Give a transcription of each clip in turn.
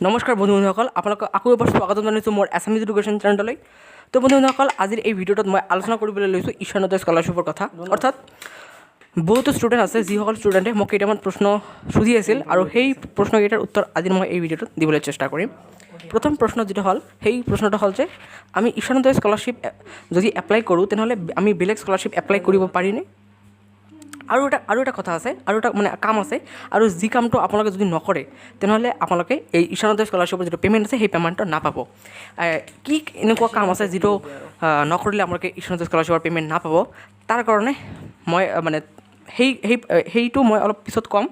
নমস্কাৰ বন্ধু বান্ধৱীসকল, আপোনালোকক আকৌ এবাৰ স্বাগতম জনাইছোঁ মোৰ এছামিজ এডুকেশ্যন চেনেললৈ। তো বন্ধু বান্ধৱীসকল, আজিৰ এই ভিডিঅ'টোত মই আলোচনা কৰিবলৈ লৈছোঁ ঈশান উদয় স্কলাৰশ্বিপৰ কথা। অৰ্থাৎ বহুতো ষ্টুডেণ্ট আছে, যিসকল ষ্টুডেণ্টে মোক কেইটামান প্ৰশ্ন সুধি আছিল আৰু সেই প্ৰশ্নকেইটাৰ উত্তৰ আজি মই এই ভিডিঅ'টোত দিবলৈ চেষ্টা কৰিম। প্ৰথম প্ৰশ্ন যিটো হ'ল, সেই প্ৰশ্নটো হ'ল যে আমি ঈশান উদয় স্কলাৰশ্বিপ যদি এপ্লাই কৰোঁ, তেনেহ'লে আমি বেলেগ স্কলাৰশ্বিপ এপ্লাই কৰিব পাৰিনে? আৰু এটা কথা আছে, আৰু এটা মানে কাম আছে আৰু যি কামটো আপোনালোকে যদি নকৰে, তেনেহ'লে আপোনালোকে এই ঈশান উদয় স্কলাৰশ্বিপৰ যিটো পে'মেণ্ট আছে, সেই পে'মেণ্টটো নাপাব। কি এনেকুৱা কাম আছে যিটো নকৰিলে আপোনালোকে ঈশান উদয় স্কলাৰশ্বিপৰ পে'মেণ্ট নাপাব? তাৰ কাৰণে মই মানে সেই সেই সেইটো মই অলপ পিছত ক'ম।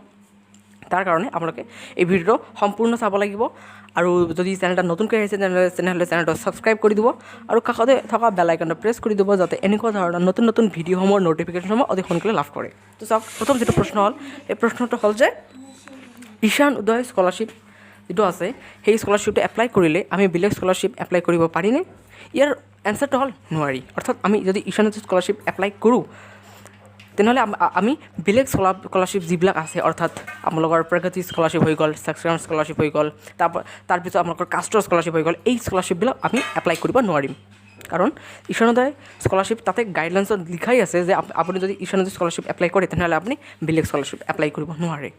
তাৰ কাৰণে আপোনালোকে এই ভিডিঅ'টো সম্পূৰ্ণ চাব লাগিব আৰু যদি চেনেল এটা নতুনকৈ আহিছে, তেনেহ'লে চেনেলটো ছাবস্ক্ৰাইব কৰি দিব আৰু কাষতে থকা বেল আইকনটো প্ৰেছ কৰি দিব, যাতে এনেকুৱা ধৰণৰ নতুন নতুন ভিডিঅ'সমূহৰ ন'টিফিকেশ্যনসমূহ অতি সোনকালে লাভ কৰে। তো চাওক, প্ৰথম যিটো প্ৰশ্ন হ'ল, এই প্ৰশ্নটো হ'ল যে ঈশান উদয় স্কলাৰশ্বিপ যিটো আছে, সেই স্কলাৰশ্বিপটো এপ্লাই কৰিলে আমি বেলেগ স্কলাৰশ্বিপ এপ্লাই কৰিব পাৰিনে? ইয়াৰ এনচাৰটো হ'ল নোৱাৰি। অৰ্থাৎ আমি যদি ঈশান উদয় স্কলাৰশ্বিপ এপ্লাই কৰোঁ, তেনেহ'লে আমি বেলেগ স্কলাৰশ্বিপ যিবিলাক আছে, অৰ্থাৎ আপোনালোকৰ প্ৰগতি স্কলাৰশ্বিপ হৈ গ'ল, সক্ষম স্কলাৰশ্বিপ হৈ গ'ল, তাৰপিছত আপোনালোকৰ কাষ্টৰ স্কলাৰশ্বিপ হৈ গ'ল, এই স্কলাৰশ্বিপবিলাক আমি এপ্লাই কৰিব নোৱাৰিম। কাৰণ ঈশান উদয় স্কলাৰশ্বিপ তাতে গাইডলাইনছত লিখাই আছে যে আপুনি যদি ঈশান উদয় স্কলাৰশ্বিপ এপ্লাই কৰে, তেনেহ'লে আপুনি বেলেগ স্কলাৰশ্বিপ এপ্লাই কৰিব নোৱাৰে।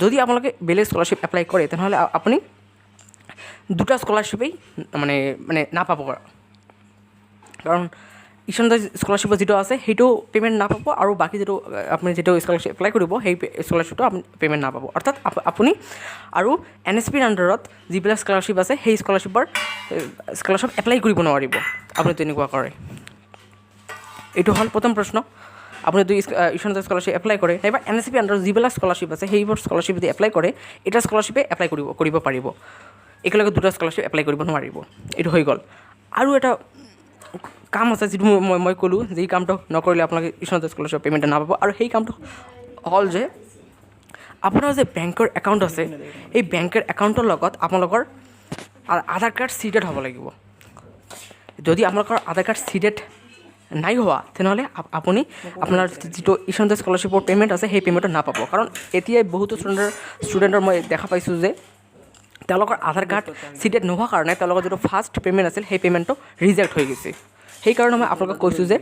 যদি আপোনালোকে বেলেগ স্কলাৰশ্বিপ এপ্লাই কৰে, তেনেহ'লে আপুনি দুটা স্কলাৰশ্বিপেই মানে মানে নাপাব। কাৰণ ঈশান উদয় স্কলাৰশ্বিপৰ যিটো আছে, সেইটো পে'মেণ্ট নাপাব আৰু বাকী যিটো আপুনি যিটো স্কলাৰশ্বিপ এপ্লাই কৰিব, সেই স্কলাৰশ্বিপটো আপুনি পে'মেণ্ট নাপাব। অৰ্থাৎ আপুনি আৰু এনএছপিৰ আণ্ডাৰত যিবিলাক স্কলাৰশ্বিপ আছে, সেই স্কলাৰশ্বিপ এপ্লাই কৰিব নোৱাৰিব আপুনি তেনেকুৱা কৰে। এইটো হ'ল প্ৰথম প্ৰশ্ন। আপুনি যদি ঈশান উদয় স্কলাৰশ্বিপ এপ্লাই কৰে নাইবা এনএছপি আণ্ডাৰত যিবিলাক স্কলাৰশ্বিপ আছে, সেইবোৰ স্কলাৰশ্বিপ যদি এপ্লাই কৰে, এটা স্কলাৰশ্বিপে এপ্লাই কৰিব পাৰিব, একেলগে দুটা স্কলাৰশ্বিপ এপ্লাই কৰিব নোৱাৰিব। এইটো হৈ গ'ল। আৰু এটা কাম আছে যিটো মই ক'লোঁ, যি কামটো নকৰিলে আপোনালোকে ঈশান উদয় স্কলাৰশ্বিপ পে'মেণ্টটো নাপাব। আৰু সেই কামটো হ'ল যে আপোনাৰ যে বেংকৰ একাউণ্ট আছে, এই বেংকৰ একাউণ্টৰ লগত আপোনালোকৰ আধাৰ কাৰ্ড চিডেড হ'ব লাগিব। যদি আপোনালোকৰ আধাৰ কাৰ্ড চিডেড নাই হোৱা, তেনেহ'লে আপুনি আপোনাৰ যিটো ঈশান উদয় স্কলাৰশ্বিপৰ পে'মেণ্ট আছে, সেই পে'মেণ্টটো নাপাব। কাৰণ এতিয়াই বহুতো ষ্টুডেণ্টৰ মই দেখা পাইছোঁ যে তেওঁলোকৰ আধাৰ কাৰ্ড চিডেড নোহোৱা কাৰণে তেওঁলোকৰ যিটো ফাৰ্ষ্ট পে'মেণ্ট আছিল, সেই পে'মেণ্টটো ৰিজেক্ট হৈ গৈছে। সেইকাৰণে মই আপোনালোকক কৈছোঁ যে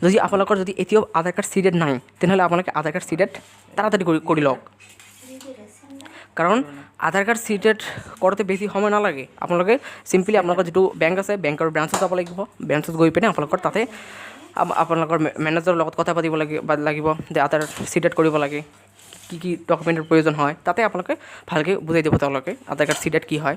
যদি আপোনালোকৰ যদি এতিয়াও আধাৰ কাৰ্ড চিডেড নাই, তেনেহ'লে আপোনালোকে আধাৰ কাৰ্ড চিডেড তাড়াতাড়ি কৰি লওক। কাৰণ আধাৰ কাৰ্ড চিডেড কৰোঁতে বেছি সময় নালাগে। আপোনালোকে চিম্পলি আপোনালোকৰ যিটো বেংক আছে, বেংকৰ ব্ৰাঞ্চত যাব লাগিব। ব্ৰাঞ্চত গৈ পিনে আপোনালোকৰ তাতে আপোনালোকৰ মেনেজাৰৰ লগত কথা পাতিব লাগিব যে আধাৰ চিডেড কৰিব লাগে, কি কি ডকুমেণ্টৰ প্ৰয়োজন হয়। তাতে আপোনালোকে ভালকৈ বুজাই দিব তেওঁলোকে আধাৰ কাৰ্ড চিডেড কি হয়।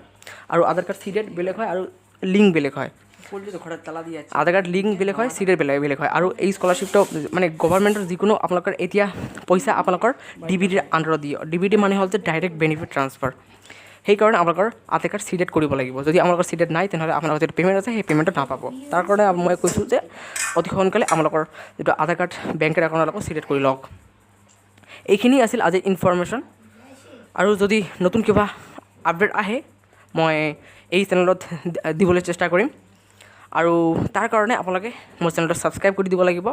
আৰু আধাৰ কাৰ্ড চিডেড বেলেগ হয় আৰু লিংক বেলেগ হয়। বললি তো ঘৰত তালা দিয়ে আছে। আধাৰ কাৰ্ড লিংক বেলেগ হয়, চিডেড বেলেগ বেলেগ হয়। আৰু এই স্কলাৰশ্বিপটো মানে গভৰ্ণমেণ্টৰ যিকোনো আপোনালোকৰ এতিয়া পইচা আপোনালোকৰ ডিবিটিৰ আণ্ডাৰত দিয়ে। ডিবিটি মানে হ'ল যে ডাইৰেক্ট বেনিফিট ট্ৰান্সফাৰ। সেইকাৰণে আপোনালোকৰ আধাৰ কাৰ্ড চিডেড কৰিব লাগিব। যদি আপোনালোকৰ চিডেড নাই, তেনেহ'লে আপোনালোকৰ যিটো পে'মেণ্ট আছে, সেই পে'মেণ্টটো নাপাব। তাৰ কাৰণে মই কৈছোঁ যে অতি সোনকালে আপোনালোকৰ যিটো আধাৰ কাৰ্ড বেংকৰ একাউণ্টৰ লগত চিডেড কৰি লওক। এইখিনি আছিল আজিৰ ইনফৰমেশ্যন। আৰু যদি নতুন কিবা আপডেট আহে, মই এই চেনেলত দিবলৈ চেষ্টা কৰিম আৰু তাৰ কাৰণে আপোনালোকে মোৰ চেনেলটো ছাবস্ক্ৰাইব কৰি দিব লাগিব।